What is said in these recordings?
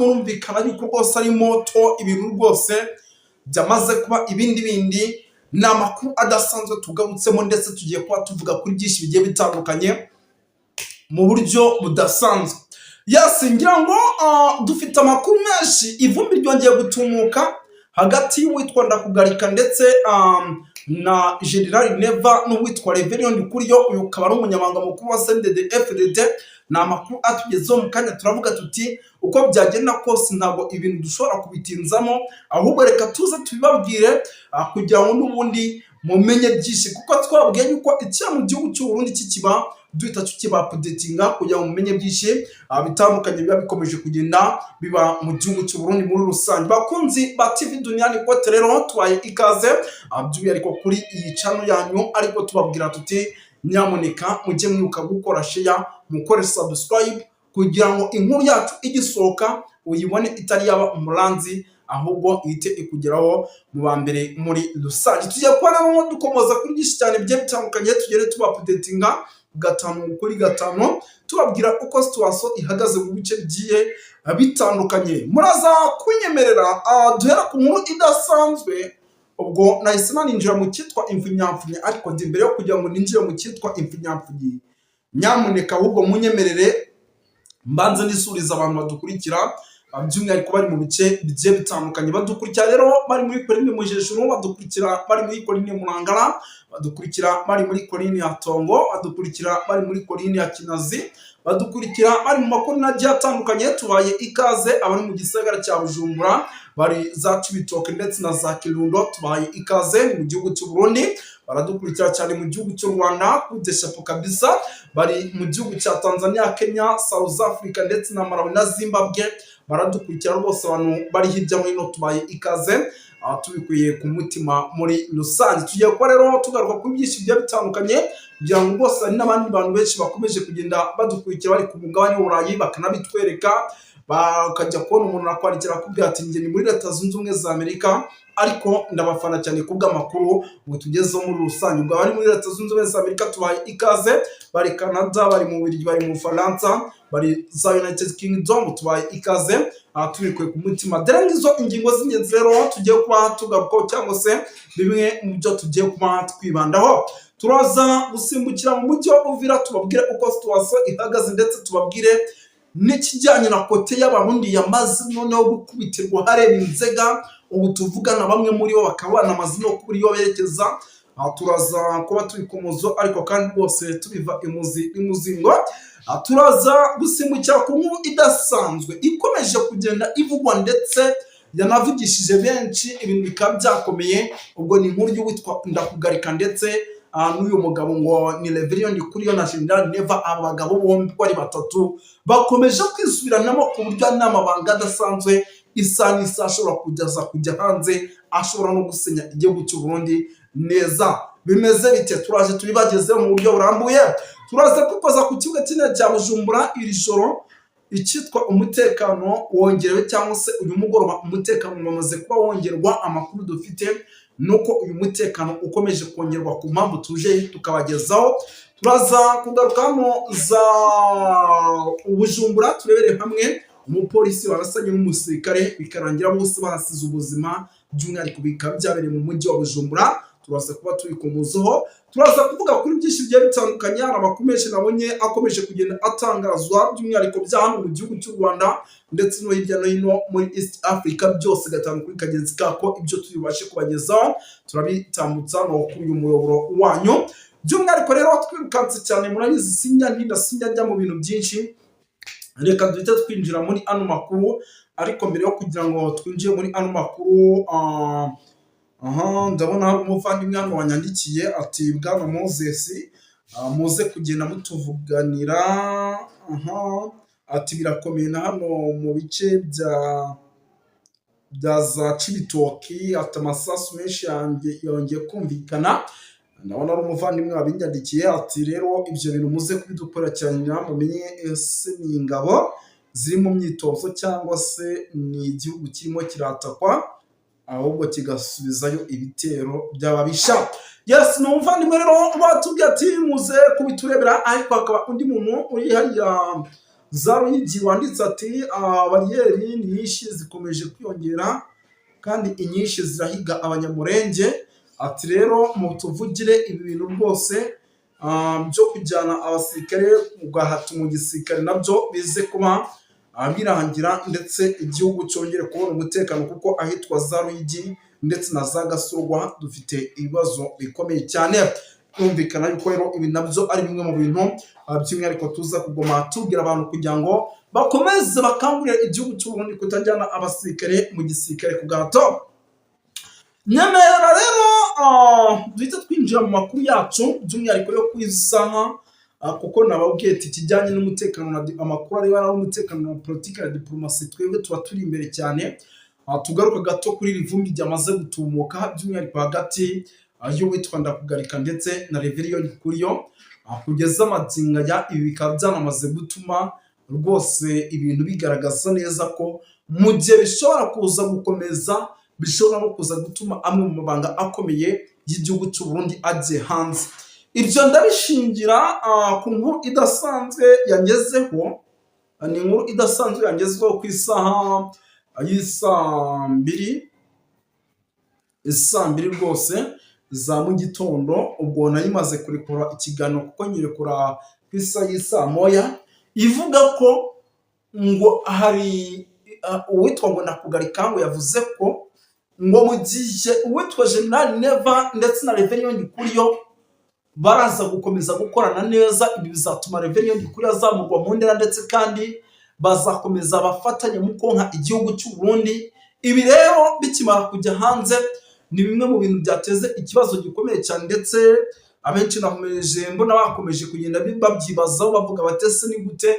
Murumvikana yuko rwose ari moto, ibintu rwose byamaze kuba ibindi bindi. Ni amakuru adasanzwe tugarutsemo, ndetse tugiye kuba tuvuga kuri byinshi bigiye bitandukanye mu buryo budasanzwe. Yes, ngira ngo dufite amakuru menshi. Ivumbi ryongeye gutumuka hagati y'uwitwa Ndakugarika ndetse na General Neva n'uwitwa Reverien Ndikuriyo, uyu ukaba ari umunyamabanga mukuru wa CNDD FDD. Ni amakuru atugezeho mu kanya. Turavuga tuti uko byagenda kose ntabwo ibintu dushobora kubitinzamo, ahubwo reka tuze tubibabwire kugira ngo n'ubundi mumenye byinshi, kuko twabwiye yuko icya mu gihugu cy'u Burundi kikiba duhita tukiba-updatinga kugira ngo mumenye byinshi bitandukanye biba bikomeje kugenda biba mu gihugu cy'u Burundi muri rusange. Bakunzi ba TV Duniani Kote rero, tubaye ikaze by'umwihariko kuri iyi channel yanyu, ariko tubabwira tuti nyamuneka mujye mwibuka gukora share, mukore subscribe kugira ngo inkuru yacu igisohoka uyibone itari yaba umuranzi, ahubwo ihite ikugeraho mu ba mbere muri rusange. Tugiye kuba rero dukomoza kuri byinshi cyane bigiye bitandukanye, tugere tuba-updatinga gatanu kuri gatanu, tubabwira uko situation ihagaze mu bice bigiye bitandukanye. Muraza kunyemerera duhera ku nkuru idasanzwe. Ubwo nahise naninjira mu cyitwa imfunyamfunyi, ariko ndi mbere yo kugira ngo ninjire mu cyitwa imfunyamfunyi, nyamuneka ahubwo munyemerere mbanze nisuriza abantu badukurikira, by'umwihariko bari mu bice bigiye bitandukanye. Badukurikira rero bari muri colline Mujejuru, badukurikira bari muri colline Murangara, badukurikira bari muri colline ya Tongo, badukurikira bari muri colline ya Kinazi, badukurikira bari mu makolini agiye atandukanye. Tubaye ikaze abari mu gisagara cya Bujumbura, bari za Cibitoke ndetse na za Kirundo, tubaye ikaze mu gihugu cy'u Burundi. Baradukurikira cyane mu gihugu cy'u Rwanda, kudeshapo kabisa, bari mu gihugu cya Tanzania, Kenya, South Africa ndetse na Malawi na Zimbabwe, baradukurikira rwose. Abantu bari hirya no hino tubaye ikaze tubikuye ku mutima muri rusange. Tugiye kuba rero tugaruka kuri byinshi bigiye bitandukanye, kugira ngo rwose hari n'abandi bantu benshi bakomeje kugenda badukurikira bari ku mugabane w'Uburayi, bakanabitwereka, bakajya kubona umuntu akwandikira akubwira ati njye ni muri Leta Zunze Ubumwe za Amerika, ariko ndabafana cyane kubw'amakuru ngo tugezeho muri rusange. Ubwo abari muri Leta Zunze Ubumwe za Amerika tubaye ikaze, bari Canada, bari mu Bubiligi, bari mu Bufaransa, bari za United Kingdom, tubaye ikaze tubikuye ku mutima. Dore ngizo ingingo z'ingenzi rero tugiye kuba tugarukaho, cyangwa se bimwe mu byo tugiye kuba twibandaho. Turaza gusimbukira mu mujyi wa Uvira, tubabwire uko situation ihagaze, ndetse tubabwire n'ikijyanye na côté y'Abarundi yamaze noneho gukubitirwa hareba inzega. Ubu tuvugana bamwe muri bo bakaba banamaze no kubura iyo berekeza. Aha turaza kuba tubikomozo, ariko kandi rwose tubiva imuzi imuzingo. Aha turaza gusimbukira ku nkuru idasanzwe ikomeje kugenda ivugwa ndetse yanavugishije benshi, ibintu bikaba byakomeye. Ubwo ni inkuru y'uwitwa Ndakugarika ndetse n'uyu mugabo ngo ni Reverien Ndikuriyo na General Neva. Aba bagabo bombi uko ari batatu bakomeje kwisubiranamo ku buryo n'amabanga adasanzwe isa n'isaha ashobora kugeza kujya hanze, ashobora no gusenya igihugu cy'u Burundi neza. Bimeze bite? Turaje tubibagezeho mu buryo burambuye. Turaza kwikoza ku kibuga kinini cya Bujumbura iri joro, icyitwa umutekano wongerewe, cyangwa se uyu mugoroba umutekano wamaze kuba wongerwa. Amakuru dufite ni uko uyu mutekano ukomeje kongerwa ku mpamvu tuje tukabagezaho. Turaza kugaruka hano za Bujumbura, turebere hamwe umupolisi warasanye n'umusirikare bikarangira bose bahasize ubuzima, by'umwihariko bikaba byabereye mu mujyi wa Bujumbura. Turaza kuba tubikomozaho. Turaza kuvuga kuri byinshi bigiye bitandukanye. Hari amakuru menshi nabonye akomeje kugenda atangazwa, by'umwihariko bya hano mu gihugu cy'u Rwanda ndetse no hirya no hino muri East Africa, byose gatanu kuri kagenzi kako. Ibyo tubashe kubagezaho turabitambutsa no kuri uyu muyoboro wanyu. By'umwihariko rero twirukanse cyane, murabizi sinjya ntinda, sinjya njya mu bintu byinshi. Reka duhite twinjira muri ano makuru, ariko mbere yo kugira ngo twinjire muri ano makuru, aha ndabona hari umuvandimwe hano wanyandikiye ati bwana Moses, muze kugenda mutuvuganira. Aha ati birakomeye na hano mu bice bya za Cibitoki, ati amasasu menshi yanjye yongeye kumvikana. Ndabona ari umuvandimwe wabinyandikiye, ati rero ibyo bintu muze kubidukurikiranira mumenye ese ni ingabo ziri mu myitozo cyangwa se ni igihugu kirimo kiratakwa ahubwo kigasubizayo ibitero by'ababisha. Yes, ni umuvandimwe rero batubwiye ati muze kubiturebera, ariko hakaba undi muntu uri hariya za Ruyigi wanditse ati: "Bariyeri ni nyinshi zikomeje kwiyongera kandi inyinshi zirahiga Abanyamurenge." Ati: "Rero mutuvugire ibi bintu rwose byo kujyana abasirikare gahato mu gisirikare, nabyo bize kuba birangira ndetse igihugu cyongere kubona umutekano, kuko ahitwa za Ruyigi ndetse na za Gasurwa dufite ibibazo bikomeye cyane." Kumvikana yuko rero ibi nabyo ari bimwe mu bintu by'umwihariko tuza kuguma tubwira abantu kugira ngo bakomeze bakangurire igihugu cy'u Burundi kutajyana abasirikare mu gisirikare ku gahato. Nyemerera rero duhite twinjira mu makuru yacu by'umwihariko yo ku isaha, kuko nababwiye ati ikijyanye n'umutekano na amakuru arebana n'umutekano na politiki na diplomasi, twebwe tuba turi imbere cyane. Tugaruka gato kuri iri vumbi ryamaze gutumuka, by'umwihariko hagati y'uwitwa Ndakugarika ndetse na Reveriyoni Kuriyo kugeza amagingo aya. Ibi bikaba byanamaze gutuma rwose ibintu bigaragaza neza ko mu gihe bishobora kuza gukomeza, bishobora no kuza gutuma amwe mu mabanga akomeye y'igihugu cy'u Burundi agiye hanze. Ibyo ndabishingira ku nkuru idasanzwe yangezeho. Ni inkuru idasanzwe yangezeho ku isaha y'isaa mbiri, isaa mbiri rwose za mu gitondo. Ubwo nari maze kurekura ikiganiro, kuko nyirekura ku isaha y'isaa moya, ivuga ko ngo hari uwitwa ngo Ndakugarika ngo yavuze ko ngo mu gihe uwitwa General Neva ndetse na Reverien Ndikuriyo baraza gukomeza gukorana neza, ibi bizatuma Reverien Ndikuriyo azamurwa mu ntera, ndetse kandi bazakomeza bafatanye mu konka igihugu cy'u Burundi. Ibi rero bikimara kujya hanze ni bimwe mu bintu byateze ikibazo gikomeye cyane, ndetse abenshi nakomeje mbona bakomeje kugenda babyibazaho, bavuga bati: "Ese ni gute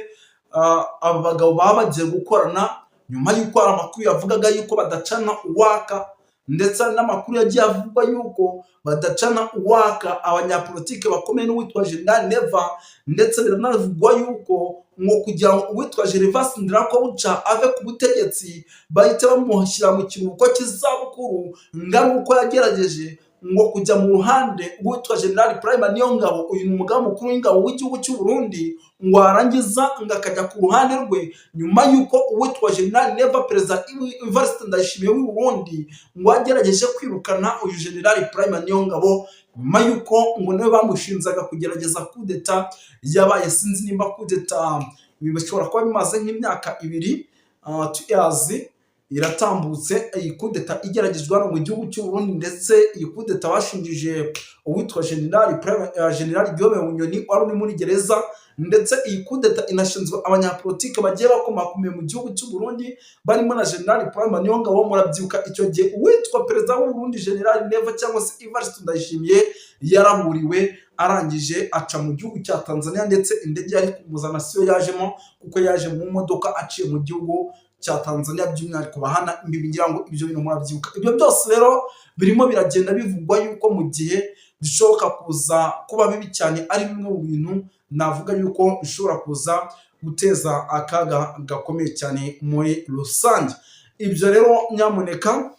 aba bagabo baba bagiye gukorana, nyuma y'uko hari amakuru yavugaga yuko badacana uwaka, ndetse hari n'amakuru yagiye avugwa yuko badacana uwaka abanyapolitike bakomeye n'uwitwa General Neva, ndetse biranavugwa yuko ngo kugira ngo uwitwa Gervais Ndirakobuca ave ku butegetsi bahite bamushyira mu kiruhuko cy'izabukuru, ngo ari uko yagerageje ngo kujya mu ruhande rw'uwitwa General Prime Niyongabo, uyu ni umugaba mukuru w'ingabo w'igihugu cy'u Burundi, ngo warangiza ngo akajya ku ruhande rwe, nyuma y'uko uwitwa General Neva, Perezida Evariste Ndayishimiye w'u Burundi, ngo yagerageje kwirukana uyu General Prime Niyongabo, nyuma y'uko ngo nawe bamushinzaga kugerageza kudeta yabaye?" Sinzi nimba kudeta, ibi bishobora kuba bimaze nk'imyaka 2, 2 years iratambutse iyi kudeta igeragezwa hano mu gihugu cy'u Burundi, ndetse iyi kudeta bashinjije uwitwa General Guillaume Bunyoni wari uri muri gereza, ndetse iyi kudeta inashinzwe abanyapolitike bagiye bakomakomeye mu gihugu cy'u Burundi, barimo na General Prime Niyongabo. Murabyibuka icyo gihe uwitwa Perezida w'u Burundi General Neva cyangwa se Evariste Ndayishimiye yaraburiwe, arangije aca mu gihugu cya Tanzania, ndetse indege yari kumuzana siyo yajemo, kuko yaje mu modoka aciye mu gihugu cya Tanzania, by'umwihariko bahana imbibi. Ngira ngo ibyo bintu murabyibuka. Ibyo byose rero birimo biragenda bivugwa yuko mu gihe bishoboka kuza kuba bibi cyane, ari bimwe mu bintu navuga yuko bishobora kuza guteza akaga gakomeye cyane muri rusange. Ibyo rero nyamuneka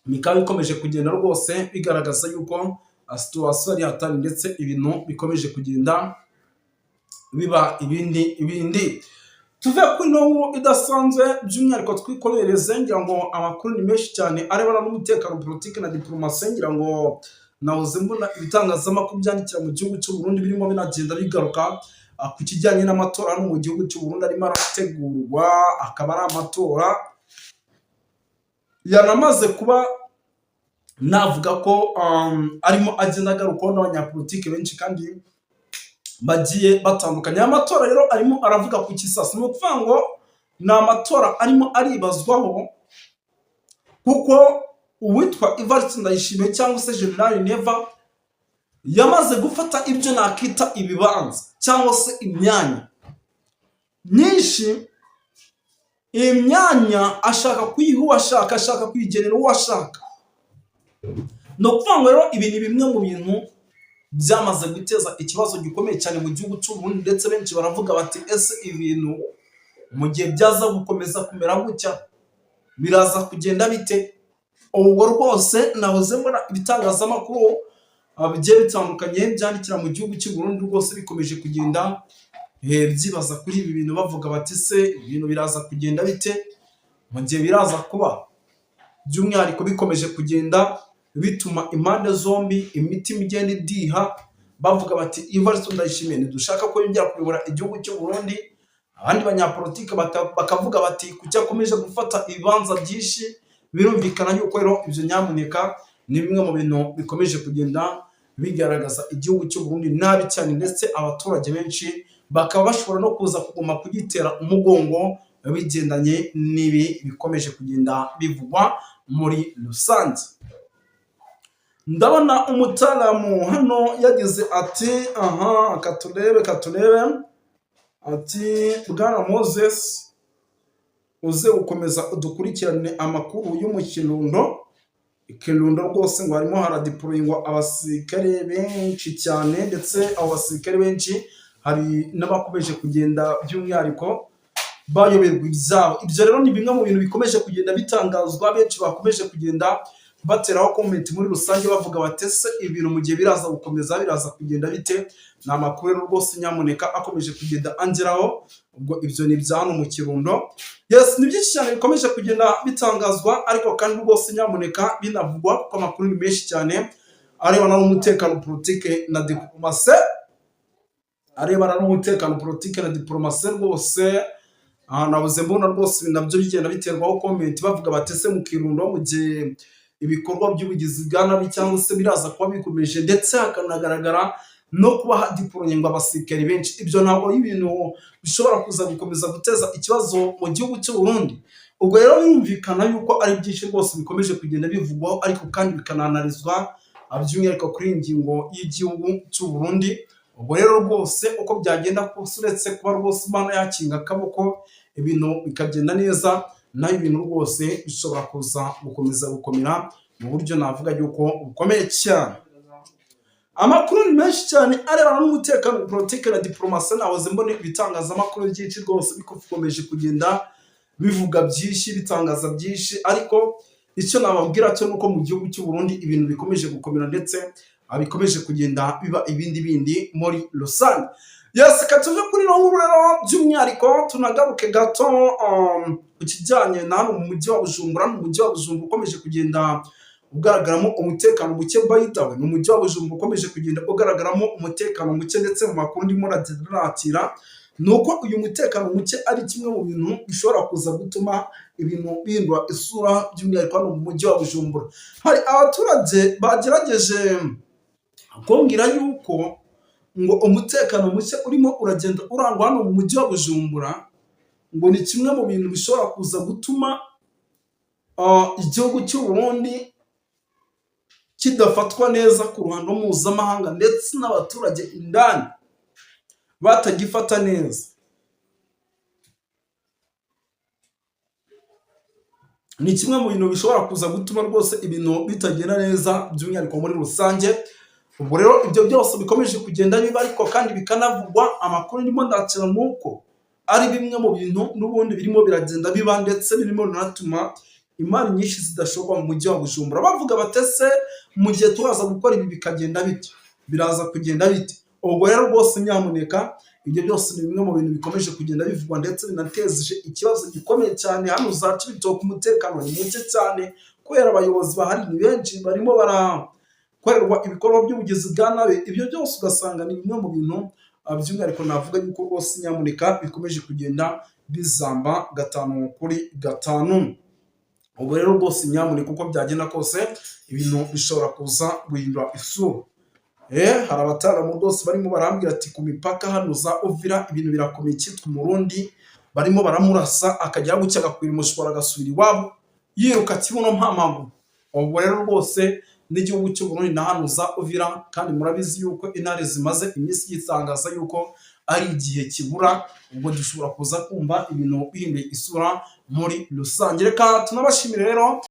bikaba bikomeje kugenda rwose bigaragaza yuko situation ari hatari, ndetse ibintu bikomeje kugenda biba ibindi bindi. Tuve kuri ino nkuru idasanzwe, by'umwihariko twikomereze. Ngira ngo amakuru ni menshi cyane arebana n'umutekano, politiki na diplomasi. Ngira ngo nahoze mbona ibitangazamakuru byandikira mu gihugu cy'u Burundi birimo binagenda bigaruka ku kijyanye n'amatora hano mu gihugu cy'u Burundi arimo arategurwa, akaba ari amatora yanamaze kuba, navuga ko arimo agenda agarukwaho n'abanyapolitike benshi kandi bagiye batandukanye. Aya matora rero arimo aravuga ku kisasi, ni ukuvuga ngo ni amatora arimo aribazwaho, kuko uwitwa Evariste Ndayishimiye cyangwa se General Neva yamaze gufata ibyo nakita ibibanza cyangwa se imyanya myinshi. Iyi myanya ashaka kuyiha uwo ashaka, ashaka kuyigenera uwo ashaka. Ni ukuvuga ngo rero ibi ni bimwe mu bintu byamaze guteza ikibazo gikomeye cyane mu gihugu cy'u Burundi, ndetse benshi baravuga bati: "Ese ibintu mu gihe byaza gukomeza kumera gutya biraza kugenda bite?" Ubwo rwose nahoze mbona ibitangazamakuru bigiye bitandukanye byandikira mu gihugu cy'u Burundi rwose bikomeje kugenda byibaza kuri ibi bintu, bavuga bati: "Se ibintu biraza kugenda bite mu gihe biraza kuba?" By'umwihariko bikomeje kugenda bituma impande zombi imitima igenda idiha, bavuga bati: "Evariste Ndayishimiye ntidushaka ko yongera kuyobora igihugu cy'u Burundi." Abandi banyapolitike bakavuga bati: "Kuki akomeje gufata ibibanza byinshi?" Birumvikana yuko rero ibyo nyamuneka ni bimwe mu bintu bikomeje kugenda bigaragaza igihugu cy'u Burundi nabi cyane, ndetse abaturage benshi bakaba bashobora no kuza kuguma kugitera umugongo bigendanye n'ibi bikomeje kugenda bivugwa muri rusange. Ndabona umutaramu hano yagize ati: "Aha katurebe, katurebe." Ati: "Bwana Moses, uze gukomeza udukurikirane amakuru yo mu Kirundo." Ikirundo rwose ngo harimo haradeployingwa abasirikare benshi cyane, ndetse abo basirikare benshi hari n'abakomeje kugenda by'umwihariko bayoberwa ibyabo. Ibyo rero ni bimwe mu bintu bikomeje kugenda bitangazwa, benshi bakomeje kugenda bateraho comment muri rusange, bavuga bati: "Ese ibintu mu gihe biraza gukomeza biraza kugenda bite?" Ni amakuru rero rwose nyamuneka akomeje kugenda angeraho. Ubwo ibyo ni ibya hano mu Kirundo. Yes, ni byinshi cyane bikomeje kugenda bitangazwa, ariko kandi rwose nyamuneka binavugwa, kuko amakuru ni menshi cyane arebana n'umutekano, politike na diplomasi, arebana n'umutekano, politike na diplomasi. Rwose aha nabuze mbona rwose nabyo bigenda biterwaho comment, bavuga bati: "Ese mu Kirundo mu gihe ibikorwa by'ubugizi bwa nabi cyangwa se biraza kuba bikomeje, ndetse hakanagaragara no kuba hadeployingwa abasirikari benshi, ibyo ntabwo ari ibintu bishobora kuza gukomeza guteza ikibazo mu gihugu cy'u Burundi?" Ubwo rero birumvikana yuko ari byinshi rwose bikomeje kugenda bivugwaho, ariko kandi bikananarizwa by'umwihariko kuri iyi ngingo y'igihugu cy'u Burundi. Ubwo rero rwose uko byagenda kose, uretse kuba rwose Imana yakinga akaboko ibintu bikagenda neza, naho ibintu rwose bishobora kuza gukomeza gukomera mu buryo navuga yuko bukomeye cyane. Amakuru ni menshi cyane arebana n'umutekano, politiki na diplomasi. Nahoze mbona ibitangazamakuru byinshi rwose bikomeje kugenda bivuga byinshi, bitangaza byinshi, ariko icyo nababwira cyo ni uko mu gihugu cy'u Burundi ibintu bikomeje gukomera, ndetse bikomeje kugenda biba ibindi bindi muri rusange. Yes, reka tuve kuri ino nkuru rero, by'umwihariko tunagaruke gato ku kijyanye na hano mu mujyi wa Bujumbura. Mu mujyi wa Bujumbura ukomeje kugenda ugaragaramo umutekano muke. By the way, ni umujyi wa Bujumbura ukomeje kugenda ugaragaramo umutekano muke, ndetse mu makuru ndimo nakira ni uko uyu mutekano muke ari kimwe mu bintu bishobora kuza gutuma ibintu bihindura isura, by'umwihariko hano mu mujyi wa Bujumbura. Hari abaturage bagerageje kumbwira yuko ngo umutekano muke urimo uragenda urangwa hano mu mujyi wa Bujumbura ngo ni kimwe mu bintu bishobora kuza gutuma igihugu cy'u Burundi kidafatwa neza ku ruhando mpuzamahanga, ndetse n'abaturage indani batagifata neza. Ni kimwe mu bintu bishobora kuza gutuma rwose ibintu bitagenda neza by'umwihariko muri rusange. Ubwo rero ibyo byose bikomeje kugenda biba, ariko kandi bikanavugwa, amakuru ndimo ndakira ni uko ari bimwe mu bintu n'ubundi birimo biragenda biba, ndetse birimo binatuma imari nyinshi zidashorwa mu mujyi wa Bujumbura. Bavuga bati: "Ese mu gihe turaza gukora ibi bikagenda bite? Biraza kugenda bite?" Ubwo rero rwose nyamuneka ibyo byose ni bimwe mu bintu bikomeje kugenda bivugwa, ndetse binateje ikibazo gikomeye cyane hano za Cibitoke. Umutekano ni muke cyane kubera abayobozi bahari ni benshi barimo barakorerwa ibikorwa by'ubugizi bwa nabi. Ibyo byose ugasanga ni bimwe mu bintu by'umwihariko navuga yuko rwose nyamuneka bikomeje kugenda bizamba gatanu kuri gatanu. Ubwo rero rwose nyamuneka uko byagenda kose ibintu bishobora kuza guhindura isura. Hari abataramu rwose barimo barambwira ati: "Ku mipaka hano za Uvira ibintu birakomeye." Cyitwa Umurundi barimo baramurasa, akagera gutya agakwira umushwaro agasubira iwabo yiruka kibuno mpamaguru. Ubwo rero rwose n'igihugu cy'u Burundi na hano za Uvira, kandi murabizi yuko intare zimaze iminsi yitangaza yuko ari igihe kibura, ubwo dushobora kuza kumva ibintu bihinduye isura muri rusange. Reka tunabashimire rero.